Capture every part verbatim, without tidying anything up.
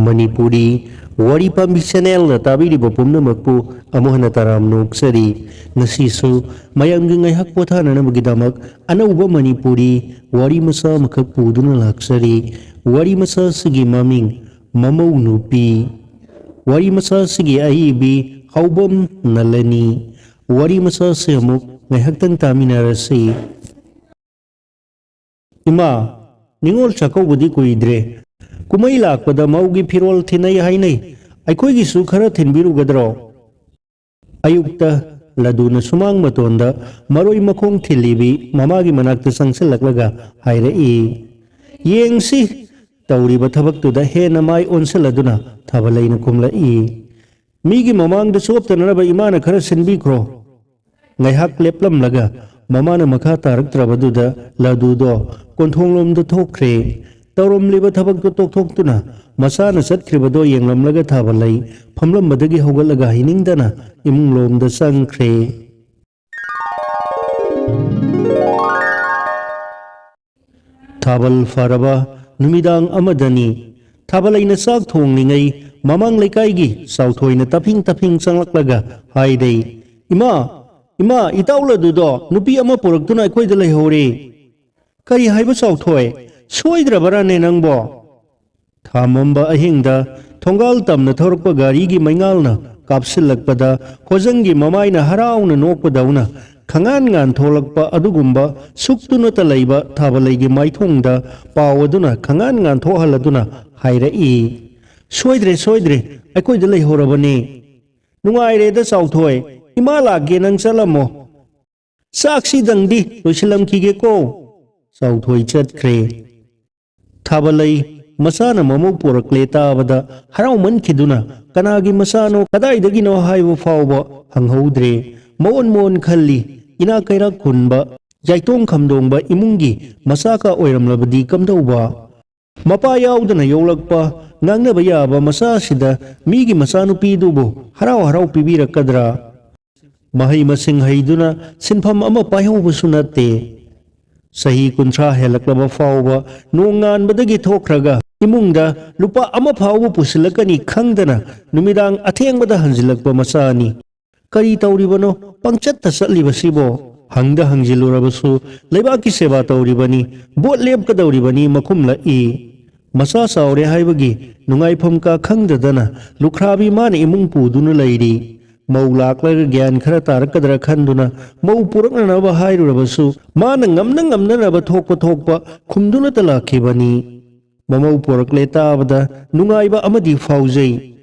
ꯃꯅꯤꯄꯨꯔꯤ ꯋꯥꯔꯤ ꯄꯥꯝꯕꯤ ꯆꯦꯅꯦꯜꯗ ꯇꯥꯕꯤꯔꯤꯕ ꯄꯨꯝꯅꯃꯛꯄꯨ ꯑꯃꯨꯛ ꯍꯟꯅ ꯇꯔꯥꯝꯅ ꯑꯣꯛꯆꯔꯤ꯫ ꯉꯁꯤꯁꯨ ꯃꯌꯥꯝꯒꯤ ꯉꯥꯏꯍꯥꯛ ꯄꯣꯊꯥꯅꯅꯕꯒꯤꯗꯃꯛ ꯑꯅꯧꯕ ꯃꯅꯤꯄꯨꯔꯤ ꯋꯥꯔꯤ ꯃꯆꯥ ꯑꯃꯈꯛ ꯄꯨꯗꯨꯅ ꯂꯥꯛꯆꯔꯤ꯫ ꯋꯥꯔꯤ ꯃꯆꯥ ꯑꯁꯤꯒꯤ ꯃꯃꯤꯡ ꯃꯃꯧ ꯅꯨꯄꯤ꯫ ꯋꯥꯔꯤ ꯃꯆꯥ ꯑꯁꯤꯒꯤ ꯑꯏꯕꯤ ꯍꯥꯎꯕꯝ ꯅꯂꯅꯤ꯫ ꯋꯥꯔꯤ ꯃꯆꯥ ꯑꯁꯤ ꯑꯃꯨꯛ ꯉꯥꯏꯍꯥꯛꯇꯪ ꯇꯥꯃꯤꯟꯅꯔꯁꯤ꯫ ꯏꯃꯥ, ꯅꯤꯉꯣꯜ ꯆꯥꯛꯀꯧꯕꯗꯤ ꯀꯨꯏꯗ꯭ꯔꯦ꯫ ꯀꯨꯝꯍꯩ ꯂꯥꯛꯄꯗ ꯃꯧꯒꯤ ꯐꯤꯔꯣꯜ ꯊꯤꯟꯅꯩ ꯍꯥꯏꯅꯩ, ꯑꯩꯈꯣꯏꯒꯤꯁꯨ ꯈꯔ ꯊꯤꯟꯕꯤꯔꯨꯒꯗ꯭ꯔꯣ? ꯑꯌꯨꯛꯇ ꯂꯗꯨꯅ ꯁꯨꯃꯥꯡ ꯃꯇꯣꯟꯗ ꯃꯔꯣꯏ ꯃꯈꯣꯡ ꯊꯤꯜꯂꯤꯕꯤ ꯃꯃꯥꯒꯤ ꯃꯅꯥꯛꯇ ꯆꯪꯁꯤꯜꯂꯛꯂꯒ ꯍꯥꯏꯔꯛꯏ꯫ ꯌꯦꯡꯁꯤ꯫ ꯇꯧꯔꯤꯕ ꯊꯕꯛꯇꯨꯗ ꯍꯦꯟꯅ ꯃꯥꯏ ꯑꯣꯟꯁꯤꯜꯂꯗꯨꯅ ꯊꯥꯕꯂꯩꯅ ꯈꯨꯝꯂꯛꯏ꯫ ꯃꯤꯒꯤ ꯃꯃꯥꯡꯗ ꯆꯣꯞꯇꯅꯅꯕ ꯏꯃꯥꯅ ꯈꯔ ꯁꯤꯟꯕꯤꯈ꯭ꯔꯣ꯫ ꯉꯥꯏꯍꯥꯛ ꯂꯦꯞꯂꯝꯂꯒ ꯃꯃꯥꯅ ꯃꯈꯥ ꯇꯥꯔꯛꯇ꯭ꯔꯕꯗꯨꯗ ꯂꯗꯨꯗꯣ ꯀꯣꯟꯊꯣꯡꯂꯣꯝꯗ ꯊꯣꯛꯈ꯭ꯔꯦ꯫ ꯇꯧꯔꯝꯂꯤꯕ ꯊꯕꯛꯇꯨ ꯇꯣꯛꯊꯣꯛꯇꯨꯅ ꯃꯆꯥꯅ ꯆꯠꯈ꯭ꯔꯤꯕꯗꯣ ꯌꯦꯡꯂꯝꯂꯒ ꯊꯥꯕꯂꯩ ꯐꯝꯂꯝꯕꯗꯒꯤ ꯍꯧꯒꯠꯂꯒ ꯍꯩꯅꯤꯡꯗꯅ ꯏꯃꯨꯡꯂꯣꯝꯗ ꯆꯪꯈ꯭ꯔꯦ꯫ ꯊꯥꯕꯜ ꯐꯔꯕ ꯅꯨꯃꯤꯗꯥꯡ ꯑꯃꯗꯅꯤ꯫ ꯊꯥꯕꯂꯩꯅ ꯆꯥꯛ ꯊꯣꯡꯂꯤꯉꯩ ꯃꯃꯥꯡ ꯂꯩꯀꯥꯏꯒꯤ ꯆꯥꯎꯊꯣꯏꯅ ꯇꯞꯐꯤꯡ ꯇꯞꯐꯤꯡ ꯆꯪꯂꯛꯂꯒ ꯍꯥꯏꯔꯩ, "ꯏꯃꯥ, ꯏꯃꯥ, ꯏꯇꯥꯎ ꯂꯗꯨꯗꯣ ꯅꯨꯄꯤ ꯑꯃ ꯄꯨꯔꯛꯇꯨꯅ ꯑꯩꯈꯣꯏꯗ ꯂꯩꯍꯧꯔꯦ꯫" "ꯀꯔꯤ ꯍꯥꯏꯕ ꯆꯥꯎꯊꯣꯏ? ꯁꯣꯏꯗ꯭ꯔꯕꯔꯥꯅꯦ ꯅꯪꯕꯣ?" ꯊꯥꯃꯝꯕ ꯑꯍꯤꯡꯗ ꯊꯣꯡꯒꯥꯜ ꯇꯝꯅ ꯊꯧꯔꯛꯄ ꯒꯥꯔꯤꯒꯤ ꯃꯩꯉꯥꯜꯅ ꯀꯥꯞꯁꯤꯜꯂꯛꯄꯗ ꯍꯣꯖꯪꯒꯤ ꯃꯃꯥꯏꯅ ꯍꯔꯥꯎꯅ ꯅꯣꯛꯄꯗꯧꯅ ꯈꯪꯉꯥꯟ ꯉꯥꯟ ꯊꯣꯛꯂꯛꯄ ꯑꯗꯨꯒꯨꯝꯕ ꯁꯨꯛꯇꯨꯅꯇ ꯂꯩꯕ ꯊꯥꯕꯂꯩꯒꯤ ꯃꯥꯏꯊꯣꯡꯗ ꯄꯥꯎ ꯑꯗꯨꯅ ꯈꯪꯉꯥꯟ ꯉꯥꯟ ꯊꯣꯛꯍꯜꯂꯗꯨꯅ ꯍꯥꯏꯔꯛꯏ, "ꯁꯣꯏꯗ꯭ꯔꯦ, ꯁꯣꯏꯗ꯭ꯔꯦ, ꯑꯩꯈꯣꯏꯗ ꯂꯩꯍꯧꯔꯕꯅꯦ꯫ ꯅꯨꯡꯉꯥꯏꯔꯦꯗ ꯆꯥꯎꯊꯣꯏ, ꯏꯃꯥ ꯂꯥꯛꯀꯦ, ꯅꯪ ꯆꯠꯂꯝꯃꯣ꯫ ꯆꯥꯛꯁꯤꯗꯪꯗꯤ ꯂꯣꯏꯁꯤꯜꯂꯝꯈꯤꯒꯦꯀꯣ꯫" ꯆꯥꯎꯊꯣꯏ ꯆꯠꯈ꯭ꯔꯦ꯫ ꯊꯥꯕꯂꯩ ꯃꯆꯥꯅ ꯃꯃꯧ ꯄꯣꯔꯛꯂꯦ ꯇꯥꯕꯗ ꯍꯔꯥꯎꯃꯟꯈꯤꯗꯨꯅ ꯀꯅꯥꯒꯤ ꯃꯆꯥꯅꯣ, ꯀꯗꯥꯏꯗꯒꯤꯅꯣ ꯍꯥꯏꯕ ꯐꯥꯎꯕ ꯍꯪꯍꯧꯗ꯭ꯔꯦ꯫ ꯃꯑꯣꯟ ꯃꯑꯣꯟ ꯈꯜꯂꯤ꯫ ꯏꯅꯥꯛ ꯀꯩꯔꯥꯛ ꯈꯨꯟꯕ, ꯌꯥꯏꯇꯣꯡ ꯈꯝꯗꯣꯡꯕ ꯏꯃꯨꯡꯒꯤ ꯃꯆꯥꯀ ꯑꯣꯏꯔꯝꯂꯕꯗꯤ ꯀꯝꯗꯧꯕ? ꯃꯄꯥ ꯌꯥꯎꯗꯅ ꯌꯣꯛꯂꯛꯄ, ꯉꯥꯡꯅꯕ ꯌꯥꯕ ꯃꯆꯥꯁꯤꯗ ꯃꯤꯒꯤ ꯃꯆꯥꯅꯨꯄꯤꯗꯨꯕꯨ ꯍꯔꯥꯎ ꯍꯔꯥꯎ ꯄꯤꯕꯤꯔꯛꯀꯗ꯭ꯔꯥ? ꯃꯍꯩ ꯃꯁꯤꯡ ꯍꯩꯗꯨꯅ ꯁꯤꯟꯐꯝ ꯑꯃ ꯄꯥꯏꯍꯧꯕꯁꯨ ꯅꯠꯇꯦ꯫ ꯆꯍꯤ ꯀꯨꯟꯊ꯭ꯔꯥ ꯍꯦꯜꯂꯛꯂꯕ ꯐꯥꯎꯕ ꯅꯣꯡ ꯉꯥꯟꯕꯗꯒꯤ ꯊꯣꯛꯈ꯭ꯔꯒ ꯏꯃꯨꯡꯗ ꯂꯨꯄꯥ ꯑꯃ ꯐꯥꯎꯕ ꯄꯨꯁꯤꯜꯂꯛꯀꯅꯤ ꯈꯪꯗꯅ ꯅꯨꯃꯤꯗꯥꯡ ꯑꯊꯦꯡꯕꯗ ꯍꯟꯖꯤꯜꯂꯛꯄ ꯃꯆꯥꯅꯤ꯫ "ꯀꯔꯤ ꯇꯧꯔꯤꯕꯅꯣ ꯄꯪꯆꯠꯇ ꯆꯠꯂꯤꯕꯁꯤꯕꯣ?" ꯍꯪꯗ ꯍꯪꯖꯤꯜꯂꯨꯔꯕꯁꯨ "ꯂꯩꯕꯥꯛꯀꯤ ꯁꯦꯕꯥ ꯇꯧꯔꯤꯕꯅꯤ, ꯚꯣꯠ ꯂꯦꯞꯀꯗꯧꯔꯤꯕꯅꯤ" ꯃꯈꯨꯝꯂꯛꯏ꯫ ꯃꯆꯥ ꯆꯥꯎꯔꯦ ꯍꯥꯏꯕꯒꯤ ꯅꯨꯡꯉꯥꯏꯐꯝ ꯀꯥ ꯈꯪꯗꯗꯅ ꯂꯨꯈ꯭ꯔꯥꯕꯤ ꯃꯥꯅ ꯏꯃꯨꯡ ꯄꯨꯗꯨꯅ ꯂꯩꯔꯤ꯫ ꯃꯧ ꯂꯥꯛꯂꯒ ꯒ꯭ꯌꯥꯟ ꯈꯔ ꯇꯥꯔꯛꯀꯗ꯭ꯔꯥ ꯈꯟꯗꯨꯅ ꯃꯧ ꯄꯨꯔꯛꯅꯅꯕ ꯍꯥꯏꯔꯨꯔꯕꯁꯨ ꯃꯥꯅ ꯉꯝꯅ ꯉꯝꯅꯅꯕ ꯊꯣꯛꯄ ꯊꯣꯛꯄ ꯈꯨꯝꯗꯨꯅꯇ ꯂꯥꯛꯈꯤꯕꯅꯤ꯫ ꯃꯃꯧ ꯄꯣꯔꯛꯂꯦ ꯇꯥꯕꯗ ꯅꯨꯡꯉꯥꯏꯕ ꯑꯃꯗꯤ ꯐꯥꯎꯖꯩ꯫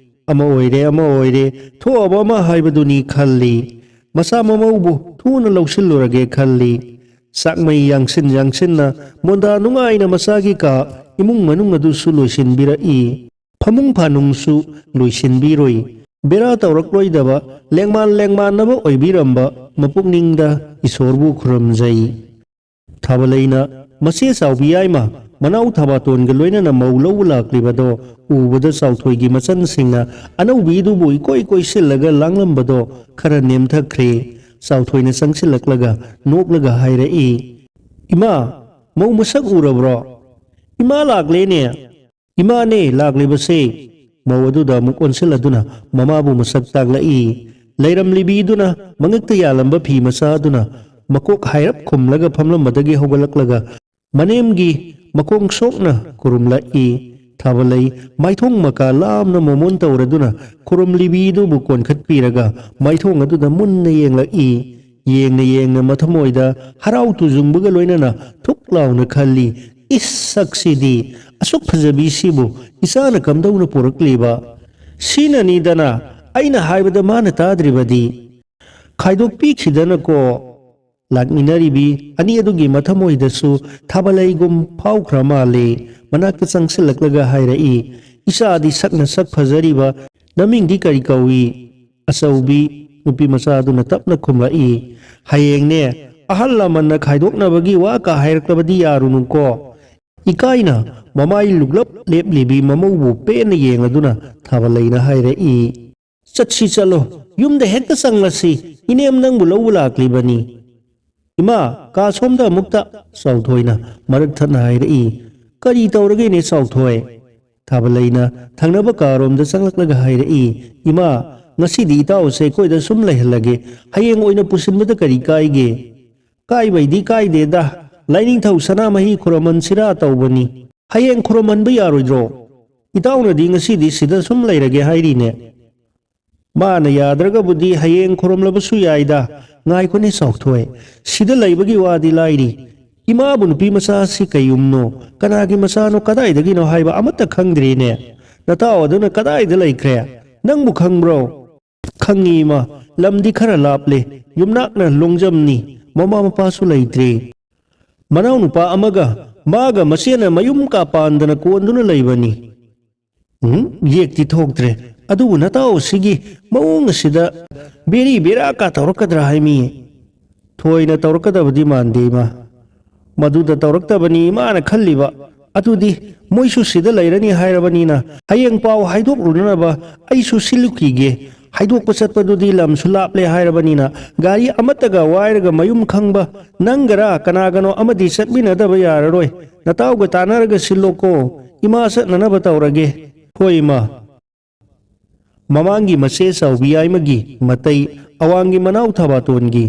ꯑꯃ ꯑꯣꯏꯔꯦ, ꯑꯃ ꯑꯣꯏꯔꯦ, ꯊꯣꯛꯑꯕ ꯑꯃ ꯍꯥꯏꯕꯗꯨꯅꯤ ꯈꯜꯂꯤ꯫ ꯃꯆꯥ ꯃꯃꯧꯕꯨ ꯊꯨꯅ ꯂꯧꯁꯤꯜꯂꯨꯔꯒꯦ ꯈꯜꯂꯤ꯫ ꯆꯥꯛꯃꯩ ꯌꯥꯡꯁꯤꯟ ꯌꯥꯡꯁꯤꯟꯅ ꯃꯣꯟꯗꯥ ꯅꯨꯡꯉꯥꯏꯅ ꯃꯆꯥꯒꯤ ꯀꯥ, ꯏꯃꯨꯡ ꯃꯅꯨꯡ ꯑꯗꯨꯁꯨ ꯂꯣꯏꯁꯤꯟꯕꯤꯔꯛꯏ꯫ ꯐꯃꯨꯡ ꯐꯥꯅꯨꯡꯁꯨ ꯂꯣꯏꯁꯤꯟꯕꯤꯔꯣꯏ꯫ ꯕꯦꯔꯥ ꯇꯧꯔꯛꯂꯣꯏꯗꯕ, ꯂꯦꯡꯃꯥꯟ ꯂꯦꯡꯃꯥꯟꯅꯕ ꯑꯣꯏꯕꯤꯔꯝꯕ ꯃꯄꯨꯛꯅꯤꯡꯗ ꯏꯁꯣꯔꯕꯨ ꯈꯨꯔꯨꯝꯖꯩ꯫ ꯊꯥꯕꯂꯩꯅ ꯃꯆꯦ ꯆꯥꯎꯕꯤ ꯌꯥꯏꯃ ꯃꯅꯥꯎ ꯊꯕꯥꯇꯣꯟꯒ ꯂꯣꯏꯅꯅ ꯃꯧ ꯂꯧꯕ ꯂꯥꯛꯂꯤꯕꯗꯣ ꯎꯕꯗ ꯆꯥꯎꯊꯣꯏꯒꯤ ꯃꯆꯟꯁꯤꯡꯅ ꯑꯅꯧꯕꯤꯗꯨꯕꯨ ꯏꯀꯣꯏ ꯀꯣꯏꯁꯤꯜꯂꯒ ꯂꯥꯡꯂꯝꯕꯗꯣ ꯈꯔ ꯅꯦꯝꯊꯈ꯭ꯔꯦ꯫ ꯆꯥꯎꯊꯣꯏꯅ ꯆꯪꯁꯤꯜꯂꯛꯂꯒ ꯅꯣꯛꯂꯒ ꯍꯥꯏꯔꯛꯏ, "ꯏꯃꯥ, ꯃꯧ ꯃꯁꯛ ꯎꯔꯕ꯭ꯔꯣ?" "ꯏꯃꯥ ꯂꯥꯛꯂꯦꯅꯦ!" "ꯏꯃꯥꯅꯦ ꯂꯥꯛꯂꯤꯕꯁꯦ!" ꯃꯧ ꯑꯗꯨꯗ ꯑꯃꯨꯛ ꯑꯣꯟꯁꯤꯜꯂꯗꯨꯅ ꯃꯃꯥꯕꯨ ꯃꯁꯛ ꯇꯥꯛꯂꯛꯏ꯫ ꯂꯩꯔꯝꯂꯤꯕꯤꯗꯨꯅ ꯃꯉꯛꯇ ꯌꯥꯜꯂꯝꯕ ꯐꯤ ꯃꯆꯥ ꯑꯗꯨꯅ ꯃꯀꯣꯛ ꯍꯥꯏꯔꯞ ꯈꯨꯝꯂꯒ ꯐꯝꯂꯝꯕꯗꯒꯤ ꯍꯧꯒꯠꯂꯛꯂꯒ ꯃꯅꯦꯝꯒꯤ ꯃꯈꯣꯡ ꯁꯣꯛꯅ ꯈꯨꯔꯨꯝꯂꯛꯏ꯫ ꯊꯥꯕꯂꯩ ꯃꯥꯏꯊꯣꯡ ꯃꯀꯥ ꯂꯥꯝꯅ ꯃꯣꯃꯣꯟ ꯇꯧꯔꯗꯨꯅ ꯈꯨꯔꯨꯝꯂꯤꯕꯤꯗꯨꯕꯨ ꯀꯣꯟꯈꯠꯄꯤꯔꯒ ꯃꯥꯏꯊꯣꯡ ꯑꯗꯨꯗ ꯃꯨꯟꯅ ꯌꯦꯡꯂꯛꯏ꯫ ꯌꯦꯡꯅ ꯌꯦꯡꯅ ꯃꯊꯃꯣꯏꯗ ꯍꯔꯥꯎ ꯇꯨꯖꯨꯡꯕꯒ ꯂꯣꯏꯅꯅ ꯊꯨꯛ ꯂꯥꯎꯅ ꯈꯜꯂꯤ, "ꯏꯁ, ꯁꯛꯁꯤꯗꯤ! ꯑꯁꯨꯛ ꯐꯖꯕꯤꯁꯤꯕꯨ ꯏꯆꯥꯅ ꯀꯝꯗꯧꯅ ꯄꯣꯔꯛꯂꯤꯕ? ꯁꯤꯅꯅꯤꯗꯅ ꯑꯩꯅ ꯍꯥꯏꯕꯗ ꯃꯥꯅ ꯇꯥꯗ꯭ꯔꯤꯕꯗꯤ!" ꯈꯥꯏꯗꯣꯛꯄꯤꯈꯤꯗꯅꯀꯣ꯫ ꯂꯥꯛꯃꯤꯟꯅꯔꯤꯕꯤ ꯑꯅꯤ ꯑꯗꯨꯒꯤ ꯃꯊꯃꯣꯏꯗꯁꯨ ꯊꯥꯕꯂꯩꯒꯨꯝ ꯐꯥꯎꯈ꯭ꯔ ꯃꯥꯜꯂꯦ꯫ ꯃꯅꯥꯛꯇ ꯆꯪꯁꯤꯜꯂꯛꯂꯒ ꯍꯥꯏꯔꯛꯏ, "ꯏꯆꯥꯗꯤ ꯁꯛꯅ ꯁꯛ ꯐꯖꯔꯤꯕ, ꯅꯃꯤꯡꯗꯤ ꯀꯔꯤ ꯀꯧꯏ?" ꯑꯆꯧꯕꯤ ꯅꯨꯄꯤ ꯃꯆꯥ ꯑꯗꯨꯅ ꯇꯞꯅ ꯈꯨꯝꯂꯛꯏ, "ꯍꯌꯦꯡꯅꯦ ꯑꯍꯜ ꯂꯃꯟꯅ ꯈꯥꯏꯗꯣꯛꯅꯕꯒꯤ ꯋꯥ ꯀꯥ ꯍꯥꯏꯔꯛꯂꯕꯗꯤ ꯌꯥꯔꯨꯅꯨꯀꯣ꯫" ꯏꯀꯥꯏꯅ ꯃꯃꯥꯏ ꯂꯨꯛꯂꯞ ꯂꯦꯞꯂꯤꯕꯤ ꯃꯃꯧꯕꯨ ꯄꯦꯟꯅ ꯌꯦꯡꯂꯗꯨꯅ ꯊꯥꯕꯂꯩꯅ ꯍꯥꯏꯔꯛꯏ, "ꯆꯠꯁꯤ ꯆꯠꯂꯣ, ꯌꯨꯝꯗ ꯍꯦꯛꯇ ꯆꯪꯂꯁꯤ, ꯏꯅꯦꯝ ꯅꯪꯕꯨ ꯂꯧꯕ ꯂꯥꯛꯂꯤꯕꯅꯤ꯫" "ꯏꯃꯥ, ꯀꯥ ꯁꯣꯝꯗ ꯑꯃꯨꯛꯇ!" ꯆꯥꯎꯊꯣꯏꯅ ꯃꯔꯛ ꯊꯠꯅ ꯍꯥꯏꯔꯛꯏ꯫ "ꯀꯔꯤ ꯇꯧꯔꯒꯦꯅꯦ ꯆꯥꯎꯊꯣꯏ?" ꯊꯥꯕꯂꯩꯅ ꯊꯪꯅꯕ ꯀꯥꯔꯣꯝꯗ ꯆꯪꯂꯛꯂꯒ ꯍꯥꯏꯔꯛꯏ, "ꯏꯃꯥ, ꯉꯁꯤꯗꯤ ꯏꯇꯥꯎꯁꯦ ꯑꯩꯈꯣꯏꯗ ꯁꯨꯝ ꯂꯩꯍꯜꯂꯒꯦ꯫ ꯍꯌꯦꯡ ꯑꯣꯏꯅ ꯄꯨꯁꯤꯟꯕꯗ ꯀꯔꯤ ꯀꯥꯏꯒꯦ?" "ꯀꯥꯏꯕꯩꯗꯤ ꯀꯥꯏꯗꯦꯗ, ꯂꯥꯏꯅꯤꯡꯊꯧ ꯁꯅꯥꯃꯍꯤ ꯈꯨꯔꯝꯍꯟꯁꯤꯔꯥ ꯇꯧꯕꯅꯤ꯫ ꯍꯌꯦꯡ ꯈꯨꯔꯝꯍꯟꯕ ꯌꯥꯔꯣꯏꯗ꯭ꯔꯣ? ꯏꯇꯥꯎꯅꯗꯤ ꯉꯁꯤꯗꯤ ꯁꯤꯗ ꯁꯨꯝ ꯂꯩꯔꯒꯦ ꯍꯥꯏꯔꯤꯅꯦ?" "ꯃꯥꯅ ꯌꯥꯗ꯭ꯔꯒꯕꯨꯗꯤ ꯍꯌꯦꯡ ꯈꯨꯔꯨꯝꯂꯕꯁꯨ ꯌꯥꯏꯗ꯫ ꯉꯥꯏꯈꯣꯅꯦ ꯆꯥꯎꯊꯣꯏ, ꯁꯤꯗ ꯂꯩꯕꯒꯤ ꯋꯥꯗꯤ ꯂꯥꯏꯔꯤ, ꯏꯃꯥꯕꯨ ꯅꯨꯄꯤ ꯃꯆꯥ ꯑꯁꯤ ꯀꯩ ꯌꯨꯝꯅꯣ, ꯀꯅꯥꯒꯤ ꯃꯆꯥꯅꯣ, ꯀꯗꯥꯏꯗꯒꯤꯅꯣ ꯍꯥꯏꯕ ꯑꯃꯠꯇ ꯈꯪꯗ꯭ꯔꯤꯅꯦ꯫ ꯅꯇꯥꯎ ꯑꯗꯨꯅ ꯀꯗꯥꯏꯗ ꯂꯩꯈ꯭ꯔꯦ? ꯅꯪꯕꯨ ꯈꯪꯕ꯭ꯔꯣ?" "ꯈꯪꯉꯤ ꯏꯃꯥ, ꯂꯝꯗꯤ ꯈꯔ ꯂꯥꯞꯂꯦ, ꯌꯨꯝꯅꯥꯛꯅ ꯂꯣꯡꯖꯝꯅꯤ, ꯃꯃꯥ ꯃꯄꯥꯁꯨ ꯂꯩꯇ꯭ꯔꯦ꯫ ꯃꯅꯥꯎꯅꯨꯄꯥ ꯑꯃꯒ ꯃꯥꯒ ꯃꯆꯦꯅ ꯃꯌꯨꯝ ꯀꯥ ꯄꯥꯟꯗꯅ ꯀꯣꯟꯗꯨꯅ ꯂꯩꯕꯅꯤ꯫" "ꯎꯝ, ꯌꯦꯛꯇꯤ ꯊꯣꯛꯇ꯭ꯔꯦ꯫ ꯑꯗꯨꯕꯨ ꯅꯇꯥꯎ ꯑꯁꯤꯒꯤ ꯃꯑꯣꯡ ꯑꯁꯤꯗ ꯕꯦꯔꯤ ꯕꯦꯔꯥ ꯀꯥ ꯇꯧꯔꯛꯀꯗ꯭ꯔꯥ ꯍꯥꯏꯃꯤ?" "ꯊꯣꯏꯅ ꯇꯧꯔꯛꯀꯗꯕꯗꯤ ꯃꯥꯟꯗꯦ ꯏꯃꯥ꯫ ꯃꯗꯨꯗ ꯇꯧꯔꯛꯇꯕꯅꯤ ꯏꯃꯥꯅ ꯈꯜꯂꯤꯕ꯫ ꯑꯗꯨꯗꯤ ꯃꯣꯏꯁꯨ ꯁꯤꯗ ꯂꯩꯔꯅꯤ ꯍꯥꯏꯔꯕꯅꯤꯅ ꯍꯌꯦꯡ ꯄꯥꯎ ꯍꯥꯏꯗꯣꯛꯂꯨꯅꯅꯕ ꯑꯩꯁꯨ ꯁꯤꯜꯂꯨꯈꯤꯒꯦ꯫ ꯍꯥꯏꯗꯣꯛꯄ ꯆꯠꯄꯗꯨꯗꯤ ꯂꯝꯁꯨ ꯂꯥꯞꯂꯦ ꯍꯥꯏꯔꯕꯅꯤꯅ ꯒꯥꯔꯤ ꯑꯃꯠꯇꯒ ꯋꯥꯏꯔꯒ ꯃꯌꯨꯝ ꯈꯪꯕ ꯅꯪꯒꯔꯥ ꯀꯅꯥꯒꯅꯣ ꯑꯃꯗꯤ ꯆꯠꯃꯤꯟꯅꯗꯕ ꯌꯥꯔꯔꯣꯏ꯫ ꯅꯇꯥꯎꯒ ꯇꯥꯟꯅꯔꯒ ꯁꯤꯜꯂꯣꯀꯣ꯫ ꯏꯃꯥ ꯆꯠꯅꯅꯕ ꯇꯧꯔꯒꯦ꯫" "ꯍꯣꯏ ꯏꯃꯥ꯫" ꯃꯃꯥꯡꯒꯤ ꯃꯆꯦ ꯆꯥꯎꯕꯤ ꯌꯥꯏꯃꯒꯤ ꯃꯇꯩ ꯑꯋꯥꯡꯒꯤ ꯃꯅꯥꯎ ꯊꯕꯥꯇꯣꯟꯒꯤ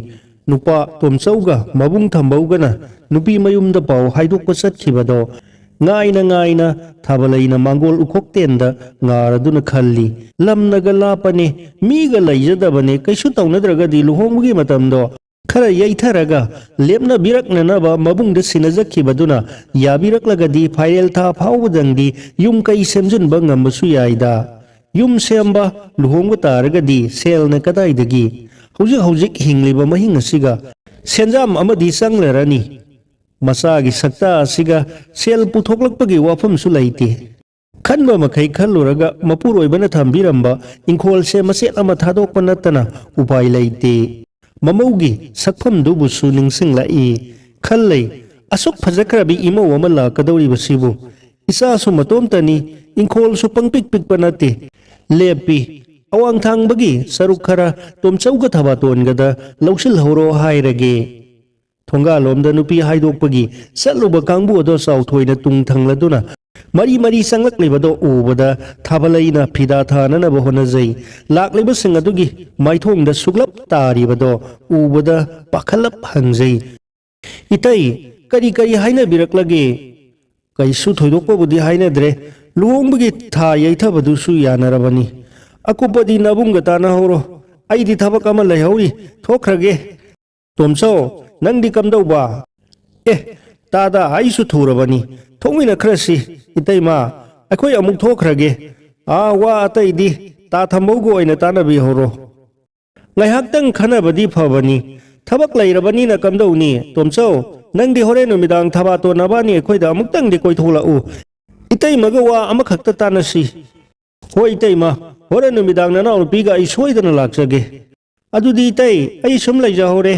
ꯅꯨꯄꯥ ꯇꯣꯝꯆꯧꯒ ꯃꯕꯨꯡ ꯊꯝꯕꯧꯒꯅ ꯅꯨꯄꯤ ꯃꯌꯨꯝꯗ ꯄꯥꯎ ꯍꯥꯏꯗꯣꯛꯄ ꯆꯠꯈꯤꯕꯗꯣ ꯉꯥꯏꯅ ꯉꯥꯏꯅ ꯊꯥꯕꯂꯩꯅ ꯃꯥꯡꯒꯣꯜ ꯎꯈꯣꯛꯇꯦꯟꯗ ꯉꯥꯔꯗꯨꯅ ꯈꯜꯂꯤ꯫ "ꯂꯝꯅꯒ ꯂꯥꯞꯄꯅꯦ, ꯃꯤꯒ ꯂꯩꯖꯗꯕꯅꯦ, ꯀꯩꯁꯨ ꯇꯧꯅꯗ꯭ꯔꯒꯗꯤ ꯂꯨꯍꯣꯡꯕꯒꯤ ꯃꯇꯝꯗꯣ ꯈꯔ ꯌꯩꯊꯔꯒ ꯂꯦꯞꯅꯕꯤꯔꯛꯅꯅꯕ ꯃꯕꯨꯡꯗ ꯁꯤꯟꯅꯖꯈꯤꯕꯗꯨꯅ ꯌꯥꯕꯤꯔꯛꯂꯒꯗꯤ ꯐꯥꯏꯔꯦꯜ ꯊꯥ ꯐꯥꯎꯕꯗꯪꯗꯤ ꯌꯨꯝ ꯀꯩ ꯁꯦꯝꯖꯤꯟꯕ ꯉꯝꯕꯁꯨ ꯌꯥꯏꯗ꯫ ꯌꯨꯝ ꯁꯦꯝꯕ, ꯂꯨꯍꯣꯡꯕ ꯇꯥꯔꯒꯗꯤ ꯁꯦꯜꯅ ꯀꯗꯥꯏꯗꯒꯤ? ꯍꯧꯖꯤꯛ ꯍꯧꯖꯤꯛ ꯍꯤꯡꯂꯤꯕ ꯃꯍꯤꯡ ꯑꯁꯤꯒ ꯁꯦꯟꯖꯥꯝ ꯑꯃꯗꯤ ꯆꯪꯂꯔꯅꯤ꯫ ꯃꯆꯥꯒꯤ ꯁꯛꯇꯥ ꯑꯁꯤꯒ ꯁꯦꯜ ꯄꯨꯊꯣꯛꯂꯛꯄꯒꯤ ꯋꯥꯐꯝꯁꯨ ꯂꯩꯇꯦ꯫ ꯈꯟꯕ ꯃꯈꯩ ꯈꯜꯂꯨꯔꯒ ꯃꯄꯨꯔꯣꯏꯕꯅ ꯊꯝꯕꯤꯔꯝꯕ ꯏꯪꯈꯣꯜꯁꯦ ꯃꯆꯦꯠ ꯑꯃ ꯊꯥꯗꯣꯛꯄ ꯅꯠꯇꯅ ꯎꯄꯥꯏ ꯂꯩꯇꯦ꯫ ꯃꯃꯧꯒꯤ ꯁꯛꯐꯝꯗꯨꯕꯨꯁꯨ ꯅꯤꯡꯁꯤꯡꯂꯛꯏ꯫ ꯈꯜꯂꯩ, ꯑꯁꯨꯛ ꯐꯖꯈ꯭ꯔꯕꯤ ꯏꯃꯧ ꯑꯃ ꯂꯥꯛꯀꯗꯧꯔꯤꯕꯁꯤꯕꯨ꯫ ꯏꯆꯥꯁꯨ ꯃꯇꯣꯝꯇꯅꯤ, ꯏꯪꯈꯣꯜꯁꯨ ꯄꯪꯄꯤꯛ ꯄꯤꯛꯄ ꯅꯠꯇꯦ꯫ ꯂꯦꯞꯄꯤ꯫ ꯑꯋꯥꯡ ꯊꯥꯡꯕꯒꯤ ꯁꯔꯨꯛ ꯈꯔ ꯇꯣꯝꯆꯧꯒ ꯊꯕꯥꯇꯣꯟꯒꯗ ꯂꯧꯁꯤꯜꯍꯧꯔꯣ ꯍꯥꯏꯔꯒꯦ꯫ ꯊꯣꯡꯒꯥꯜꯂꯣꯝꯗ ꯅꯨꯄꯤ ꯍꯥꯏꯗꯣꯛꯄꯒꯤ ꯆꯠꯂꯨꯕ ꯀꯥꯡꯕꯨ ꯑꯗꯣ ꯆꯥꯎꯊꯣꯏꯅ ꯇꯨꯡ ꯊꯪꯂꯗꯨꯅ ꯃꯔꯤ ꯃꯔꯤ ꯆꯪꯂꯛꯂꯤꯕꯗꯣ ꯎꯕꯗ ꯊꯥꯕꯂꯩꯅ ꯐꯤꯗꯥ ꯊꯥꯅꯅꯕ ꯍꯣꯠꯅꯖꯩ꯫ ꯂꯥꯛꯂꯤꯕꯁꯤꯡ ꯑꯗꯨꯒꯤ ꯃꯥꯏꯊꯣꯡꯗ ꯁꯨꯛꯂꯞ ꯇꯥꯔꯤꯕꯗꯣ ꯎꯕꯗ ꯄꯥꯈꯠꯂꯞ ꯍꯪꯖꯩ, "ꯏꯇꯩ, ꯀꯔꯤ ꯀꯔꯤ ꯍꯥꯏꯅꯕꯤꯔꯛꯂꯒꯦ?" "ꯀꯩꯁꯨ ꯊꯣꯏꯗꯣꯛꯄꯕꯨꯗꯤ ꯍꯥꯏꯅꯗ꯭ꯔꯦ꯫ ꯂꯨꯍꯣꯡꯕꯒꯤ ꯊꯥ ꯌꯩꯊꯕꯗꯨꯁꯨ ꯌꯥꯅꯔꯕꯅꯤ꯫ ꯑꯀꯨꯞꯄꯗꯤ ꯅꯕꯨꯡꯒ ꯇꯥꯟꯅꯍꯧꯔꯣ꯫ ꯑꯩꯗꯤ ꯊꯕꯛ ꯑꯃ ꯂꯩꯍꯧꯔꯤ, ꯊꯣꯛꯈ꯭ꯔꯒꯦ꯫ ꯇꯣꯝꯆꯧ, ꯅꯪꯗꯤ ꯀꯝꯗꯧꯕ?" "ꯑꯦ, ꯇꯥꯗ, ꯑꯩꯁꯨ ꯊꯨꯔꯕꯅꯤ꯫ ꯊꯣꯛꯃꯤꯟꯅꯈ꯭ꯔꯁꯤ꯫ ꯏꯇꯩꯃ, ꯑꯩꯈꯣꯏ ꯑꯃꯨꯛ ꯊꯣꯛꯈ꯭ꯔꯒꯦ꯫ ꯑꯥ, ꯋꯥ ꯑꯇꯩꯗꯤ ꯇꯥ ꯊꯝꯕꯧꯒ ꯑꯣꯏꯅ ꯇꯥꯟꯅꯕꯤꯍꯧꯔꯣ꯫ ꯉꯥꯏꯍꯥꯛꯇꯪ ꯈꯟꯅꯕꯗꯤ ꯐꯕꯅꯤ꯫ ꯊꯕꯛ ꯂꯩꯔꯕꯅꯤꯅ ꯀꯝꯗꯧꯅꯤ? ꯇꯣꯝꯆꯧ, ꯅꯪꯗꯤ ꯍꯣꯔꯦꯟ ꯅꯨꯃꯤꯗꯥꯡ ꯊꯕꯥꯇꯣꯟ ꯅꯕꯥꯅꯤ ꯑꯩꯈꯣꯏꯗ ꯑꯃꯨꯛꯇꯪꯗꯤ ꯀꯣꯏꯊꯣꯛꯂꯛꯎ꯫ ꯏꯇꯩꯃꯒ ꯋꯥ ꯑꯃꯈꯛꯇ ꯇꯥꯟꯅꯁꯤ꯫" "ꯍꯣꯏ ꯏꯇꯩꯃ, ꯍꯣꯔꯦꯟ ꯅꯨꯃꯤꯗꯥꯡ ꯅꯅꯥꯎꯅꯨꯄꯤꯒ ꯑꯩ ꯁꯣꯏꯗꯅ ꯂꯥꯛꯆꯒꯦ꯫ ꯑꯗꯨꯗꯤ ꯏꯇꯩ, ꯑꯩ ꯁꯨꯝ ꯂꯩꯖꯍꯧꯔꯦ꯫"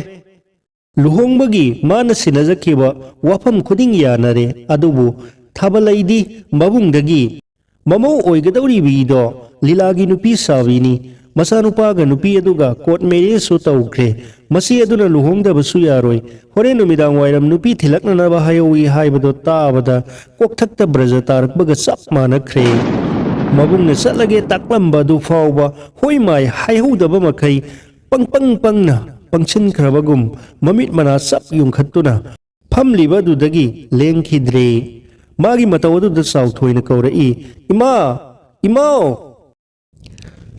ꯂꯨꯍꯣꯡꯕꯒꯤ ꯃꯥꯅ ꯁꯤꯟꯅꯖꯈꯤꯕ ꯋꯥꯐꯝ ꯈꯨꯗꯤꯡ ꯌꯥꯅꯔꯦ, ꯑꯗꯨꯕꯨ ꯊꯥꯕꯂꯩꯗꯤ ꯃꯕꯨꯡꯗꯒꯤ ꯃꯃꯧ ꯑꯣꯏꯒꯗꯧꯔꯤꯕꯤꯗꯣ ꯂꯤꯂꯥꯒꯤ ꯅꯨꯄꯤ ꯁꯥꯕꯤꯅꯤ꯫ ꯃꯆꯥꯅꯨꯄꯥꯒ ꯅꯨꯄꯤ ꯑꯗꯨꯒ ꯀꯣꯔꯠ ꯃꯦꯔꯤꯖꯁꯨ ꯇꯧꯈ꯭ꯔꯦ꯫ ꯃꯁꯤ ꯑꯗꯨꯅ ꯂꯨꯍꯣꯡꯗꯕꯁꯨ ꯌꯥꯔꯣꯏ꯫ ꯍꯣꯔꯦꯟ ꯅꯨꯃꯤꯗꯥꯡ ꯋꯥꯏꯔꯝ ꯅꯨꯄꯤ ꯊꯤꯜꯂꯛꯅꯅꯕ ꯍꯥꯏꯍꯧꯏ ꯍꯥꯏꯕꯗꯣ ꯇꯥꯕꯗ ꯀꯣꯛꯊꯛꯇ ꯕ꯭ꯔꯖ ꯇꯥꯔꯛꯄꯒ ꯆꯞ ꯃꯥꯟꯅꯈ꯭ꯔꯦ꯫ ꯃꯕꯨꯡꯅ ꯆꯠꯂꯒꯦ ꯇꯥꯛꯂꯝꯕ ꯑꯗꯨ ꯐꯥꯎꯕ ꯍꯣꯏ ꯃꯥꯏ ꯍꯥꯏꯍꯧꯗꯕ ꯃꯈꯩ ꯄꯪꯄꯪ ꯄꯪꯅ ꯄꯪꯁꯤꯟꯈ꯭ꯔꯕꯒꯨꯝ ꯃꯃꯤꯠ ꯃꯅꯥ ꯆꯞ ꯌꯨꯡꯈꯠꯇꯨꯅ ꯐꯝꯂꯤꯕ ꯑꯗꯨꯗꯒꯤ ꯂꯦꯡꯈꯤꯗ꯭ꯔꯦ꯫ ꯃꯥꯒꯤ ꯃꯇꯧ ꯑꯗꯨꯗ ꯆꯥꯎꯊꯣꯏꯅ ꯀꯧꯔꯛꯏ, "ꯏꯃꯥ! ꯏꯃꯥꯎ!"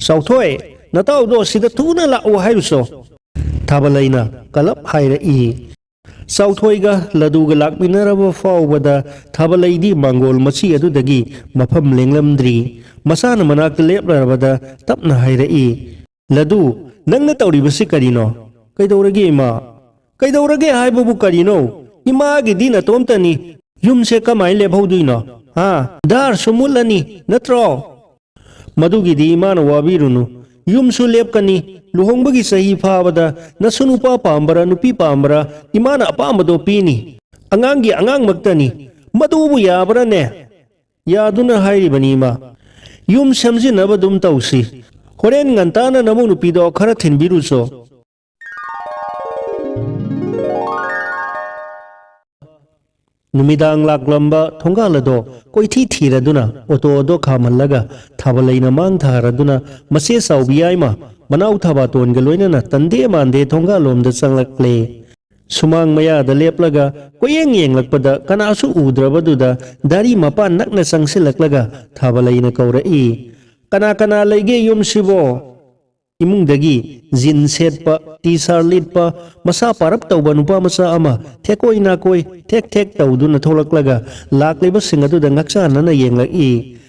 "ꯆꯥꯎꯊꯣꯏ, ꯅꯇꯥꯎꯗꯣ ꯁꯤꯗ ꯊꯨꯅ ꯂꯥꯛꯎ ꯍꯥꯏꯔꯨꯆꯣ꯫" ꯊꯥꯕꯂꯩꯅ ꯀꯂꯞ ꯍꯥꯏꯔꯛꯏ꯫ ꯆꯥꯎꯊꯣꯏꯒ ꯂꯗꯨꯒ ꯂꯥꯛꯃꯤꯟꯅꯔꯕ ꯐꯥꯎꯕꯗ ꯊꯥꯕꯂꯩꯗꯤ ꯃꯥꯡꯒꯣꯜ ꯃꯆꯤ ꯑꯗꯨꯗꯒꯤ ꯃꯐꯝ ꯂꯦꯡꯂꯝꯗ꯭ꯔꯤ꯫ ꯃꯆꯥꯅ ꯃꯅꯥꯛꯇ ꯂꯦꯞꯂꯔꯕꯗ ꯇꯞꯅ ꯍꯥꯏꯔꯛꯏ, "ꯂꯗꯨ, ꯅꯪꯅ ꯇꯧꯔꯤꯕꯁꯤ ꯀꯔꯤꯅꯣ?" "ꯀꯩꯗꯧꯔꯒꯦ ꯏꯃꯥ?" "ꯀꯩꯗꯧꯔꯒꯦ ꯍꯥꯏꯕꯕꯨ ꯀꯔꯤꯅꯣ? ꯏꯃꯥꯒꯤꯗꯤ ꯅꯇꯣꯝꯇꯅꯤ꯫ ꯌꯨꯝꯁꯦ ꯀꯃꯥꯏꯅ ꯂꯦꯞꯍꯧꯗꯣꯏꯅꯣ? ꯍꯥ? ꯙꯥꯔꯁꯨ ꯃꯨꯠꯂꯅꯤ, ꯅꯠꯇ꯭ꯔꯣ?" "ꯃꯗꯨꯒꯤꯗꯤ ꯏꯃꯥꯅ ꯋꯥꯕꯤꯔꯨꯅꯨ꯫ ꯌꯨꯝꯁꯨ ꯂꯦꯞꯀꯅꯤ꯫ ꯂꯨꯍꯣꯡꯕꯒꯤ ꯆꯍꯤ ꯐꯥꯕꯗ ꯅꯁꯨ ꯅꯨꯄꯥ ꯄꯥꯝꯕꯔꯥ, ꯅꯨꯄꯤ ꯄꯥꯝꯕꯔꯥ, ꯏꯃꯥꯅ ꯑꯄꯥꯝꯕꯗꯣ ꯄꯤꯅꯤ꯫ ꯑꯉꯥꯡꯒꯤ ꯑꯉꯥꯡꯃꯛꯇꯅꯤ꯫ ꯃꯗꯨꯕꯨ ꯌꯥꯕ꯭ꯔꯥꯅꯦ?" "ꯌꯥꯗꯨꯅ ꯍꯥꯏꯔꯤꯕꯅꯤ ꯏꯃꯥ꯫ ꯌꯨꯝ ꯁꯦꯝꯖꯤꯟꯅꯕ ꯑꯗꯨꯝ ꯇꯧꯁꯤ꯫ ꯍꯣꯔꯦꯟ ꯉꯟꯇꯥꯅ ꯅꯃꯧ ꯅꯨꯄꯤꯗꯣ ꯈꯔ ꯊꯤꯟꯕꯤꯔꯨꯆꯣ꯫" ꯅꯨꯃꯤꯗꯥꯡ ꯂꯥꯛꯂꯝꯕ ꯊꯣꯡꯒꯥꯜ ꯑꯗꯣ ꯀꯣꯏꯊꯤ ꯊꯤꯔꯗꯨꯅ ꯑꯣꯇꯣ ꯑꯗꯣ ꯈꯥꯝꯍꯜꯂꯒ ꯊꯥꯕꯂꯩꯅ ꯃꯥꯡ ꯊꯥꯔꯗꯨꯅ ꯃꯆꯦ ꯆꯥꯎꯕꯤ ꯌꯥꯏꯃ ꯃꯅꯥꯎ ꯊꯕꯥꯇꯣꯟꯒ ꯂꯣꯏꯅꯅ ꯇꯟꯗꯦ ꯃꯥꯟꯗꯦ ꯊꯣꯡꯒꯥꯜꯂꯣꯝꯗ ꯆꯪꯂꯛꯂꯦ꯫ ꯁꯨꯃꯥꯡ ꯃꯌꯥꯗ ꯂꯦꯞꯂꯒ ꯀꯣꯏꯌꯦꯡ ꯌꯦꯡꯂꯛꯄꯗ ꯀꯅꯥꯁꯨ ꯎꯗ꯭ꯔꯕꯗꯨꯗ ꯗꯥꯔꯤ ꯃꯄꯥꯟ ꯅꯛꯅ ꯆꯪꯁꯤꯜꯂꯛꯂꯒ ꯊꯥꯕꯂꯩꯅ ꯀꯧꯔꯛꯏ, "ꯀꯅꯥ ꯀꯅꯥ ꯂꯩꯒꯦ ꯌꯨꯝꯁꯤꯕꯣ?" ꯏꯃꯨꯡꯗꯒꯤ ꯖꯤꯟ ꯁꯦꯠꯄ, ꯇꯤ ꯁꯥꯔꯠ ꯂꯤꯠꯄ, ꯃꯁꯥ ꯄꯥꯔꯞ ꯇꯧꯕ ꯅꯨꯄꯥ ꯃꯆꯥ ꯑꯃ ꯊꯦꯛꯀꯣꯏ ꯅꯥꯀꯣꯏ ꯊꯦꯛ ꯊꯦꯛ ꯇꯧꯗꯨꯅ ꯊꯣꯛꯂꯛꯂꯒ ꯂꯥꯛꯂꯤꯕꯁꯤꯡ ꯑꯗꯨꯗ ꯉꯛꯆꯥꯟꯅꯅ ꯌꯦꯡꯂꯛꯏ꯫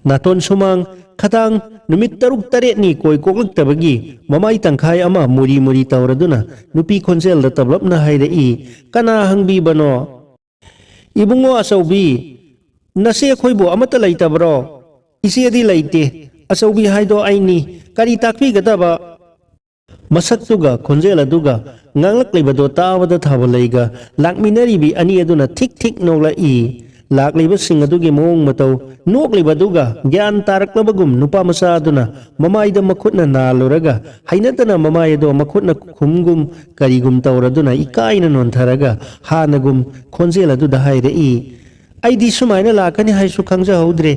ꯅꯥꯇꯣꯟ ꯁꯨꯃꯥꯡ ꯈꯗꯥꯡ ꯅꯨꯃꯤꯠ ꯇꯔꯨꯛ ꯇꯔꯦꯠꯅꯤ ꯀꯣꯏ ꯀꯣꯛꯂꯛꯇꯕꯒꯤ ꯃꯃꯥꯏ ꯇꯪꯈꯥꯏ ꯑꯃ ꯃꯨꯔꯤ ꯃꯨꯔꯤ ꯇꯧꯔꯗꯨꯅ ꯅꯨꯄꯤ ꯈꯣꯟꯖꯦꯜꯗ ꯇꯞꯂꯞꯅ ꯍꯥꯏꯔꯛꯏ, "ꯀꯅꯥ ꯍꯪꯕꯤꯕꯅꯣ?" "ꯏꯕꯨꯡꯉꯣ ꯑꯆꯧꯕꯤ, ꯅꯆꯦ ꯑꯩꯈꯣꯏꯕꯨ ꯑꯃꯠꯇ ꯂꯩꯇꯕ꯭ꯔꯣ? ꯏꯆꯦꯗꯤ ꯂꯩꯇꯦ꯫ ꯑꯆꯧꯕꯤ ꯍꯥꯏꯗꯣ ꯑꯩꯅꯤ꯫ ꯀꯔꯤ ꯇꯥꯛꯄꯤꯒꯗꯕ?" ꯃꯁꯛꯇꯨꯒ ꯈꯣꯟꯖꯦꯜ ꯑꯗꯨꯒ ꯉꯥꯡꯂꯛꯂꯤꯕꯗꯣ ꯇꯥꯕꯗ ꯊꯥꯕꯂꯩꯒ ꯂꯥꯛꯃꯤꯟꯅꯔꯤꯕꯤ ꯑꯅꯤ ꯑꯗꯨꯅ ꯊꯤꯛ ꯊꯤꯛ ꯅꯣꯛꯂꯛꯏ꯫ ꯂꯥꯛꯂꯤꯕꯁꯤꯡ ꯑꯗꯨꯒꯤ ꯃꯑꯣꯡ ꯃꯇꯧ ꯅꯣꯛꯂꯤꯕꯗꯨꯒ ꯒ꯭ꯌꯥꯟ ꯇꯥꯔꯛꯂꯕꯒꯨꯝ ꯅꯨꯄꯥ ꯃꯆꯥ ꯑꯗꯨꯅ ꯃꯃꯥꯏꯗ ꯃꯈꯨꯠꯅ ꯅꯥꯜꯂꯨꯔꯒ ꯍꯩꯅꯗꯅ ꯃꯃꯥꯏ ꯑꯗꯣ ꯃꯈꯨꯠꯅ ꯈꯨꯝꯒꯨꯝ ꯀꯔꯤꯒꯨꯝ ꯇꯧꯔꯗꯨꯅ ꯏꯀꯥꯏꯅ ꯅꯣꯟꯊꯔꯒ ꯍꯥꯟꯅꯒꯨꯝ ꯈꯣꯟꯖꯦꯜ ꯑꯗꯨꯗ ꯍꯥꯏꯔꯛꯏ, "ꯑꯩꯗꯤ ꯁꯨꯃꯥꯏꯅ ꯂꯥꯛꯀꯅꯤ ꯍꯥꯏꯁꯨ ꯈꯪꯖꯍꯧꯗ꯭ꯔꯦ꯫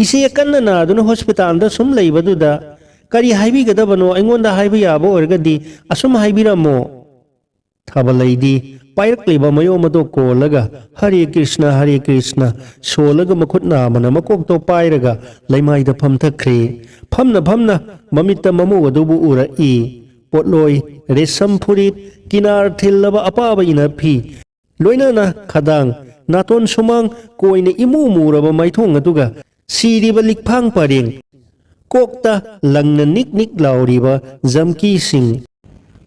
ꯏꯆꯦ ꯀꯟꯅ ꯅꯥꯗꯨꯅ ꯍꯣꯁꯄꯤꯇꯥꯜꯗ ꯁꯨꯝ ꯂꯩꯕꯗꯨꯗ ꯀꯔꯤ ꯍꯥꯏꯕꯤꯒꯗꯕꯅꯣ ꯑꯩꯉꯣꯟꯗ ꯍꯥꯏꯕ ꯌꯥꯕ ꯑꯣꯏꯔꯒꯗꯤ ꯑꯁꯨꯝ ꯍꯥꯏꯕꯤꯔꯝꯃꯣ꯫" ꯊꯥꯕꯂꯩꯗꯤ ꯄꯥꯏꯔꯛꯂꯤꯕ ꯃꯌꯣꯝ ꯑꯗꯣ ꯀꯣꯜꯂꯒ "ꯍꯔꯦ ꯀ꯭ꯔꯤꯁꯅ, ꯍꯔꯦ ꯀ꯭ꯔꯤꯁꯅ" ꯁꯣꯜꯂꯒ ꯃꯈꯨꯠ ꯅꯥꯝꯃꯅ ꯃꯀꯣꯛꯇꯣ ꯄꯥꯏꯔꯒ ꯂꯩꯃꯥꯏꯗ ꯐꯝꯊꯈ꯭ꯔꯦ꯫ ꯐꯝꯅ ꯐꯝꯅ ꯃꯃꯤꯠꯇ ꯃꯃꯨ ꯑꯗꯨꯕꯨ ꯎꯔꯛꯏ꯫ ꯄꯣꯠꯂꯣꯏ, ꯔꯦꯁꯝ ꯐꯨꯔꯤꯠ, ꯀꯤꯅꯥꯔ ꯊꯤꯜꯂꯕ ꯑꯄꯥꯕ ꯏꯅꯐꯤ, ꯂꯣꯏꯅꯅ ꯈꯗꯥꯡ, ꯅꯥꯇꯣꯟ ꯁꯨꯃꯥꯡ ꯀꯣꯏꯅ ꯏꯃꯨ ꯃꯨꯔꯕ ꯃꯥꯏꯊꯣꯡ ꯑꯗꯨꯒ ꯁꯤꯔꯤꯕ ꯂꯤꯛꯐꯥꯡ ꯄꯔꯦꯡ, ꯀꯣꯛꯇ ꯂꯪꯅ ꯅꯤꯛ ꯅꯤꯛ ꯂꯥꯎꯔꯤꯕ ꯖꯝꯀꯤꯁꯤꯡ,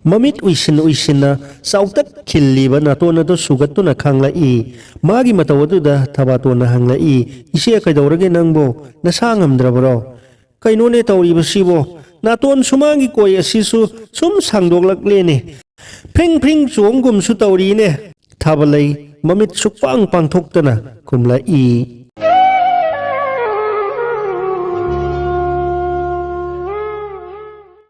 ꯃꯃꯤꯠ ꯎꯏꯁꯤꯟ ꯎꯏꯁꯤꯟꯅ ꯆꯥꯎꯇꯛ ꯈꯤꯜꯂꯤꯕ ꯅꯥꯇꯣꯟ ꯑꯗꯨ ꯁꯨꯒꯠꯇꯨꯅ ꯈꯥꯡꯂꯛꯏ꯫ ꯃꯥꯒꯤ ꯃꯇꯧ ꯑꯗꯨꯗ ꯊꯕꯥꯇꯣꯟꯅ ꯍꯪꯂꯛꯏ, "ꯏꯆꯦ, ꯀꯩꯗꯧꯔꯒꯦ ꯅꯪꯕꯣ? ꯅꯁꯥ ꯉꯝꯗ꯭ꯔꯕꯔꯣ?" "ꯀꯩꯅꯣꯅꯦ ꯇꯧꯔꯤꯕꯁꯤꯕꯣ? ꯅꯥꯇꯣꯟ ꯁꯨꯃꯥꯡꯒꯤ ꯀꯣꯏ ꯑꯁꯤꯁꯨ ꯁꯨꯝ ꯁꯥꯡꯗꯣꯛꯂꯛꯂꯦꯅꯦ꯫ ꯐ꯭ꯔꯤꯡ ꯐ꯭ꯔꯤꯡ ꯆꯣꯡꯒꯨꯝꯁꯨ ꯇꯧꯔꯤꯅꯦ꯫" ꯊꯥꯕꯂꯩ ꯃꯃꯤꯠ ꯁꯨꯛꯄꯥꯡ ꯄꯥꯡꯊꯣꯛꯇꯅ ꯈꯨꯝꯂꯛꯏ꯫